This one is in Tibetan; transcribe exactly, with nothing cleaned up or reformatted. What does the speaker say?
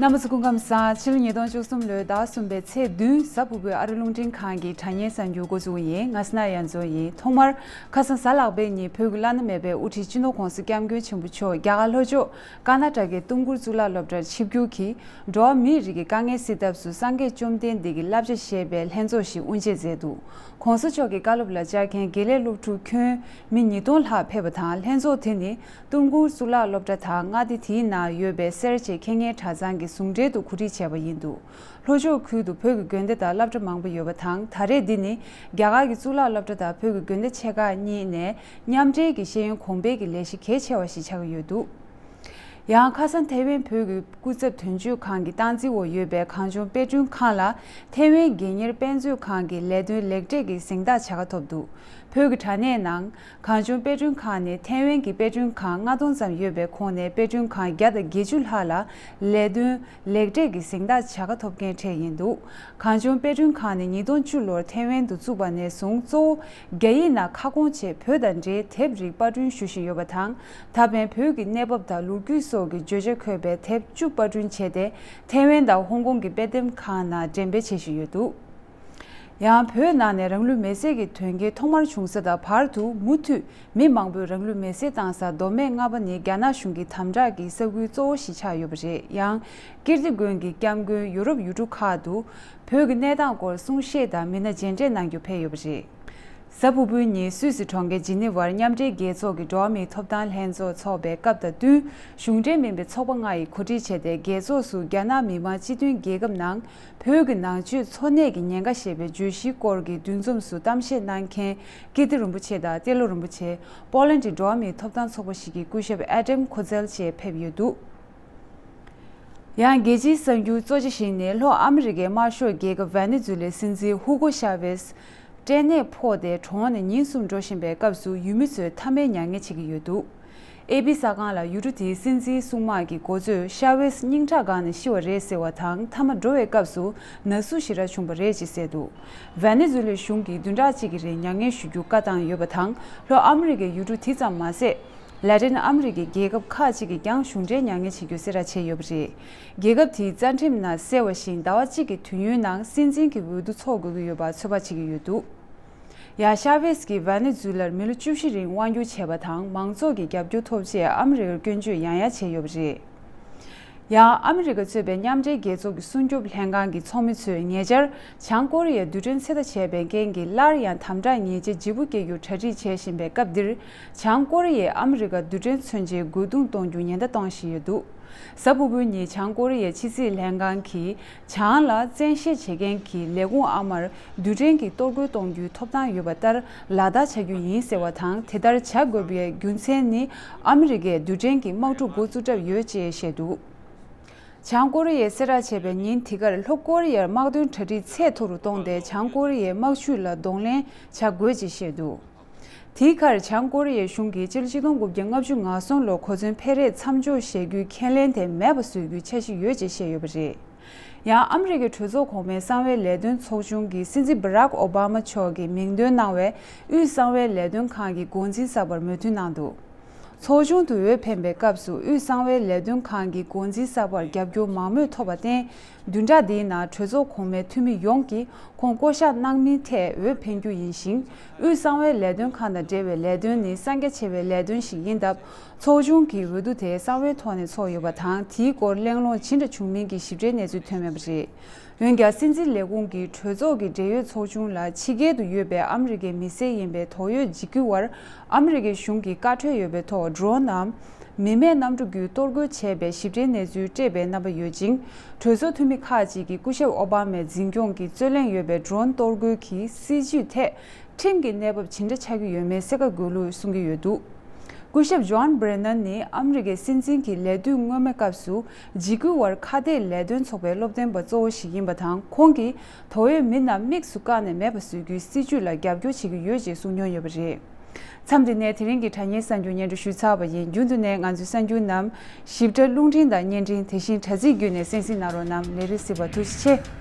རྣམ་པ་ཚོ་སྐུ་ཁམས་བཟང་། ཕྱི་ལོ་ཉིས་སྟོང་བཅུ་གསུམ་ལོའི་ཟླ་གསུམ་པའི་ཚེས་བདུན། གཟའ་ཕུར་བུའི་ཨ་རི་རླུང་འཕྲིན་ཁང་གི་དྲ་བརྙན་གསར་འགྱུར་འགོ་འཛུགས་ཡིན། ང་སི་ན་ཡ་མཚོ་ཡིན། ཐོག་མར་ཁ་སང་གཟའ་ལྷག་པའི་ཉིན་བོད་ཀྱི་བླ་ན་མེད་པའི་དབུ་ཁྲིད་སྤྱི་ནོར་༧གོང་ས་༧སྐྱབས་མགོན་ཆེན་པོ་མཆོག་རྒྱ་གར་ལྷོ་ཕྱོགས་ཀར་ན་ཊ་ཀའི་ཏུམ་ཀུར་གཙུག་ལག་སློབ་གྲྭར་ཆིབས་བསྒྱུར་གྱིས། འགྲོ་བ་མིའི་རིགས་ཀྱི་དཀའ་ངལ་སེལ་ཐབས་སུ་སངས་རྒྱས་བཅོམ་ལྡན་འདས་ཀྱི་བསླབ་བྱ་ཞེས་པའི་ལྷན་ཚོགས་ཤིག་དབུ་འབྱེད་མཛད་འདུག ༸གོང་ས་མཆོག་གི་བཀའ་སློབ་ལ་བཅར་མཁན་དགེ་ལས་སློབ་ཕྲུག་ཁྱོན་མི་ཉིས་སྟོང་ལྷག་ཕེབས་པ་དང་། ལྷན་ཚོགས་དེ་ནི་ཏུན་ཧོང་གཙུག་ལག་སློབ་གྲྭ་དང་མངའ་སྡེ་དེའི་ནང་ཡོད་པའི་སེར་བྱེས་མཁས་སྙན་གྲྭ་ཚང་གི་ཟུང་འབྲེལ་དུ་གོ་སྒྲིག་བྱས་པ་ཡིན་འདུག་ལྷོ་ཕྱོགས་ཁུལ་དུ་བོད་ཀྱི་དགོན་སྡེ་དང་སློབ་གྲྭ་མང་པོ་ཡོད་པ་དང་། ད་རེས་འདི་ནི་རྒྱ་གར་གྱི་གཙུག་ལག་སློབ་གྲྭ་དང་བོད་ཀྱི་དགོན་སྡེ་ཆེ་ཁག་གཉིས་ནས་མཉམ་འབྲེལ་གྱི་ཤེས་ཡོན་གོང་འཕེལ་གྱི་ལས་གཞི་གལ་ཆེ་བ་ཞིག་ཆགས་ཀྱི་ཡོད་འདུག་ཡང་ཁ་སང་ཐེ་ཝན་བོད་ཀྱི་སྐུ་ཚབ་དོན་གཅོད་ཁང་གི་སྟངས་འཛིན་འོག་ཡོད་པའི་གངས་ལྗོངས་དཔེ་སྐྲུན་ཁང་ལ་ཐེ་ཝན་སྒེར་གཉེར་དཔེ་མཛོད་ཁང་གི་ལས་དོན་ལེགས་གྲས་ཀྱི་གཟེངས་རྟགས་བྱ་དགའ་ཐོབ་འདུག་བོད་ཀྱི་དྲ་གནས་ནང་གངས་ལྗོངས་དཔེ་སྐྲུན་ཁང་ནི་ཐེ་ཝན་གྱི་དཔེ་སྐྲུན་ཁང་ལྔ་སྟོང་ཙམ་ཡོད་པའི་ཁོངས་ནས་དཔེ་སྐྲུན་ཁང་བརྒྱ་དང་བརྒྱད་ཅུ་ལྷག་ལ་ལས་དོན་ལེགས་གྲས་ཀྱི་གཟེངས་རྟགས་བྱ་དགའ་ཐོབ་མཁན་གྲས་ཡིན་འདུག་གངས་ལྗོངས་དཔེ་སྐྲུན་ཁང་ནི་ཉིས་སྟོང་བཅུ་ལོར་ཐེ་ཝན་དུ་བཙུགས་པ་ནས་བཟུང་གཙོ་བོ་རྒྱ་ཡིག་ནང་ཁ་སྐོང་ཆེད་བོད་དང་འབྲེལ་དེབ་རིགས་པར་སྐྲུན་ཞུ་བཞིན་ཡོད་པ་དང་། ད་ཕན་བོད་ཀྱི་གནས་བབ་དང་ལོ་རྒྱུས་སོགས་ཀྱི་བརྗོད་བྱ་འཁོད་པའི་དེབ་བཅུ་པར་སྐྲུན་བྱས་ཏེ། ཐེ་ཝན་དང་ཧོང་ཀོང་གི་དཔེ་དེབ་ཁང་ནང་འགྲེམས་སྤེལ་བྱེད་བཞིན་ཡོད་འདུག་ཡང་བོད་ནང་ནས་རང་ལུས་མེར་སྲེག་གི་དོན་རྐྱེན་ཐོག་མར་བྱུང་ས་དང་བར་དུ་མུ་མཐུད་མི་མང་པོས་རང་ལུས་མེར་སྲེག་བཏང་ས་མདོ་སྨད་རྔ་པ་ནི་རྒྱ་ནག་གཞུང་གི་དམ་དྲག་གི་ས་ཁུལ་གཙོ་བོ་ཞིག་ཆགས་ཡོད་པ་རེད། ཡང་ཀིརྟི་དགོན་གྱི་སྐྱབས་མགོན་ཡུ་རོབ་ཡུལ་གྲུ་ཁག་ཏུ་བོད་ཀྱི་གནས་སྟངས་སྐོར་གསུང་བཤད་དང་མི་སྣ་མཇལ་འཕྲད་གནང་རྒྱུ་ཕེབས་ཡོད་པ་རེད། གཟའ་ཕུར་བུའི་ཉིན་སུད་སི་གྲོང་ཁྱེར་ཇི་ནི་ཝར་མཉམ་འབྲེལ་རྒྱལ་ཚོགས་ཀྱི་འགྲོ་བ་མིའི་ཐོབ་ཐང་ལྷན་ཚོགས་འཚོགས་པའི་སྐབས་དང་བསྟུན། གཞུང་འབྲེལ་མིན་པའི་ཚོགས་པ་ལྔ་ཡིས་གོ་སྒྲིག་བྱས་ཏེ། རྒྱལ་ཚོགས་སུ་རྒྱ་ནག་མི་དམངས་སྤྱི་མཐུན་རྒྱལ་ཁབ་ནང་བོད་ཀྱི་ནང་ཆོས་འཚོ་གནས་ཀྱི་ཉེན་ཁ་ཞེས་པའི་བརྗོད་གཞིའི་སྐོར་གྱི་འདུ་འཛོམས་སུ་གཏམ་བཤད་གནང་མཁན་ཀིརྟི་རིན་པོ་ཆེ་དང་ཏེ་ལོ་རིན་པོ་ཆེ། པོ་ལན་གྱི་འགྲོ་བ་མིའི་ཐོབ་ཐང་ཚོགས་པ་ཞིག་གི་སྐུ་ཞབས་ཨེ་ཏྲེམ་ཁོ་ཛེལ་བཅས་ཕེབས་ཡོད་འདུག་ཡང་རྒྱལ་སྤྱིའི་གསར་འགྱུར་གཙོ་ཆེ་ཞིག་ནི། ལྷོ་ཨ་མི་རི་ཀའི་དམར་ཤོག་རྒྱལ་ཁབ་ཝེ་ནེ་ཛུ་ལའི་སྲིད་འཛིན་ཧུ་གོ་ཤ་ཝེས་སྐྲན་ནད་ཕོག་སྟེ་གྲོངས་ནས་ཉིན་གསུམ་འགྲོ་བཞིན་པའི་སྐབས་སུ། ཡུལ་མི་ཚོས་མཐའ་མའི་མྱ་ངན་བྱེད་ཀྱི་ཡོད་འདུག་ཨེ་པི་གསར་ཁང་ལ་ཡུལ་གྲུ་དེའི་སྲིད་འཛིན་སྲུང་དམག་གི་འགོ་གཙོས་ཤ་ཝེས་སྙིང་ཁྲག་འགགས་ནས་ཤི་བ་རེད་ཟེར་བ་དང་། མཐའ་མ་འགྲོ་བའི་སྐབས་སུ་ན་ཟུག་ཞེ་དྲག་བྱུང་བ་རེད་ཅེས་གསལ་འདུག་ཝེ་ནེ་ཛུ་ལའི་གཞུང་གིས་བདུན་ཕྲག་གཅིག་གི་རིང་མྱ་ངན་ཞུ་རྒྱུ་བཀའ་བཏང་ཡོད་པ་དང་། ལྷོ་ཨ་མི་རི་ཀའི་ཡུལ་གྲུ་དེ་ཙམ་མ་ཟད། ལ་ཏིན་ཨ་མི་རི་ཀའི་རྒྱལ་ཁབ་ཁག་ཅིག་གིས་ཀྱང་གཞུང་འབྲེལ་མྱ་ངན་བྱེད་རྒྱུ་གསལ་བསྒྲགས་བྱས་ཡོད་པ་རེད། རྒྱལ་ཁབ་དེའི་རྩ་ཁྲིམས་ནང་གསལ་བ་བཞིན། ཟླ་བ་གཅིག་གི་དུས་ཡུན་ནང་སྲིད་འཛིན་གྱི་འོས་བསྡུ་འཚོགས་དགོས་ཀྱི་ཡོད་པ་ཚོད་དཔག་བྱེད་ཀྱི་ཡོད་འདུག་ཡང་ཤ་ཝེས་ཀྱིས་ཝེ་ནེ་ཛུ་ལར་མི་ལོ་བཅུ་བཞི་རིང་དབང་སྒྱུར་བྱས་པ་དང་། མང་ཚོགས་ཀྱི་རྒྱབ་སྐྱོར་ཐོབ་ཆེད་ཨ་མི་རི་ཀར་སྐྱོན་བརྗོད་ཡང་ཡང་བྱས་ཡོད་པ་རེད། ཡང་ཨ་མི་རི་ཀ་གཙོས་པའི་མཉམ་འབྲེལ་རྒྱལ་ཚོགས་ཀྱི་སྲུང་སྐྱོབ་ལྷན་ཁང་གི་ཚོགས་མི་ཚོས་ཉེ་ཆར་བྱང་ཀོ་རི་ཡའི་རྡུལ་ཕྲན་ཚོད་ལྟ་བྱས་པའི་རྐྱེན་གྱིས། སླར་ཡང་དམ་དྲག་ཉེས་ཆད་ལྗིད་པོ་བཀལ་རྒྱུར་གྲ་སྒྲིག་བྱེད་བཞིན་པའི་སྐབས་འདིར། བྱང་ཀོ་རི་ཡས་ཨ་མི་རི་ཀར་རྡུལ་ཕྲན་མཚོན་ཆའི་རྒོལ་རྡུང་གཏོང་རྒྱུ་ཉེན་བརྡ་གཏོང་བཞིན་ཡོད་འདུག་གཟའ་ཕུར་བུའི་ཉིན་བྱང་ཀོ་རི་ཡའི་ཕྱི་སྲིད་ལྷན་ཁང་གིས། བྱང་ལ་བཙན་ཤེད་བྱེད་མཁན་གྱི་ལས་ཁུངས་ཨ་མར་རྡུལ་ཕྲན་གྱི་གཏོར་རྒོལ་གཏོང་རྒྱུའི་ཐོབ་ཐང་ཡོད་པ་ལྟར་ལག་བསྟར་བྱ་རྒྱུ་ཡིན་ཟེར་བ་དང་། དེ་ལྟར་བྱ་དགོས་པའི་རྒྱུ་མཚན་ནི། ཨ་མི་རི་ཀས་རྡུལ་ཕྲན་གྱི་དམག་འཁྲུག་འགོ་བཙུགས་གྲབས་ཡོད་ཅེས་བཤད་འདུག་བྱང་ཀོ་རི་ཡས་གསལ་བསྒྲགས་བྱས་པའི་ཉིན་དེ་གར་ལྷོ་ཀོ་རི་ཡར་དམག་དོན་གྲ་སྒྲིག་ཚད་མཐོ་རུ་བཏོན་ཏེ། བྱང་ཀོ་རི་ཡའི་དམག་ཇུས་ལ་གདོང་ལེན་བྱ་དགོས་ཅེས་བཤད་འདུག་དེའི་ཁར་བྱང་ཀོ་རི་ཡའི་གཞུང་གིས་སྤྱི་ལོ་ཆིག་སྟོང་དགུ་བརྒྱ་ལྔ་བཅུ་ང་གསུམ་ལོར་གོ་མཚོན་འཕེན་རེས་མཚམས་འཇོག་བྱེད་རྒྱུའི་ཁས་ལེན་དེ་མེད་པ་བཟོ་རྒྱུའི་འཆར་གཞི་ཡོད་ཅེས་བཤད་ཡོད་པ་རེད། ཡང་ཨ་མི་རི་ཀའི་གྲོས་ཚོགས་གོང་མའི་གསང་བའི་ལས་དོན་ཚོགས་ཆུང་གིས་སྲིད་འཛིན་བྷ་རག་ཨོ་བྷ་མ་མཆོག་གིས་མིང་འདོན་གནང་བའི་དབུས་གསང་བའི་ལས་དོན་ཁང་གི་འགོ་འཛིན་གསར་པར་མོས་མཐུན་གནང་འདུག་ཚོགས་ཆུང་དུ་འོས་འཕེན་པའི་སྐབས་སུ། དབུས་གསང་བའི་ལས་དོན་ཁང་གི་འགོ་འཛིན་གསར་པར་རྒྱབ་སྐྱོར་མང་མོས་ཐོབ་པར་བརྟེན། བདུན་ཕྲག་འདིའི་ནང་གྲོས་ཚོགས་གོང་མའི་འཐུས་མི་ཡོངས་ཀྱིས་ཁོང་བསྐོ་གཞག་གནང་མིན་ཐད་འོས་འཕེན་རྒྱུ་ཡིན་ཞིང་། དབུས་གསང་བའི་ལས་དོན་ཁང་དང་འབྲེལ་བའི་ལས་དོན་ནི་གསང་རྒྱ་ཆེ་བའི་ལས་དོན་ཞིག་ཡིན་སྟབས། ཚོགས་ཆུང་གི་འོས་བསྡུ་དེ་གསང་བའི་ཐོག་ནས་ཚོགས་ཡོད་པ་དང་། དེའི་སྐོར་གླེང་སློང་ཇི་འདྲ་བྱུང་མིན་གྱི་ཞིབ་ཕྲའི་གནས་ཚུལ་ཐོན་མེད་པ་རེད། འོན་ཀྱང་། སྲིད་འཛིན་ལས་ཁུངས་ཀྱི་གྲོས་ཚོགས་ཀྱི་འབྲེལ་ཡོད་ཚོགས་ཆུང་ལ་ཕྱི་རྒྱལ་དུ་ཡོད་པའི་ཨ་མི་རི་ཀའི་མི་སེར་ཡིན་པའི་དོགས་ཡོད་འཇིགས་སྐུལ་བར། ཨ་མི་རི་ཀའི་གཞུང་གིས་བཀའ་འཁྲོལ་ཡོད་པའི་ཐོག་ཌོ་རོན་ནམ། མི་མེད་གནམ་གྲུ་བརྒྱུད་གཏོར་རྒོལ་བྱས་པའི་ཞིབ་ཕྲའི་གནས་ཚུལ་སྤྲད་པའི་རྣམ་པ་ཡོད་ཅིང་། གྲོས་ཚོགས་འཐུས་མི་ཁག་ཅིག་གིས་སྐུ་ཞབས་ཨོ་བྷ་མའི་འཛིན་སྐྱོང་གིས་རྩོད་གླེང་ཡོད་པའི་ཌོ་རོན་གཏོར་རྒོལ་གྱི་སྲིད་བྱུས་ཐད། ཁྲིམས་ཀྱི་གནས་བབ་ཇི་འདྲ་ཆགས་ཀྱི་ཡོད་མེད་གསལ་ཁ་དགོས་ལུགས་གསུང་གི་ཡོད་འདུག་སྐུ་ཞབས་ཇོན་བྷི་རེ་ནན་ནི་ཨ་མི་རི་ཀའི་སྲིད་འཛིན་གྱི་ལས་དུས་སྔོན་མའི་སྐབས་སུ་འཇིགས་སྐུལ་བར་ཁ་གཏད་ལས་དོན་ཚོགས་པའི་སློབ་སྟོན་པ་གཙོ་བོ་ཞིག་ཡིན་པ་དང་། ཁོང་གིས་དོགས་ཡོད་མི་རྣམས་དམིགས་སུ་བཀར་ནས་མེད་པ་བཟོ་རྒྱུའི་སྲིད་བྱུས་ལ་རྒྱབ་སྐྱོར་བྱེད་ཀྱི་ཡོད་ཅེས་གསུངས་མྱོང་ཡོད་པ་རེད། མཚམས་འདི་ནས་དེ་རིང་གི་དྲ་བརྙན་གསར་འགྱུར་སྙན་སྒྲོན་ཞུས་ཚར་བ་ཡིན། རྒྱུན་དུ་ནས་ང་ཚོའི་གསར་འགྱུར་རྣམས་ཞིབ་ཕྲ་རླུང་འཕྲིན་དང་བརྙན་འཕྲིན། དེ་བཞིན་དྲ་ཚིགས་བརྒྱུད་ནས་གསན་གཟིགས་གནང་རོགས་གནང་། ལས་རིམ་གཟིགས་པར་ཐུགས་རྗེ་ཆེ།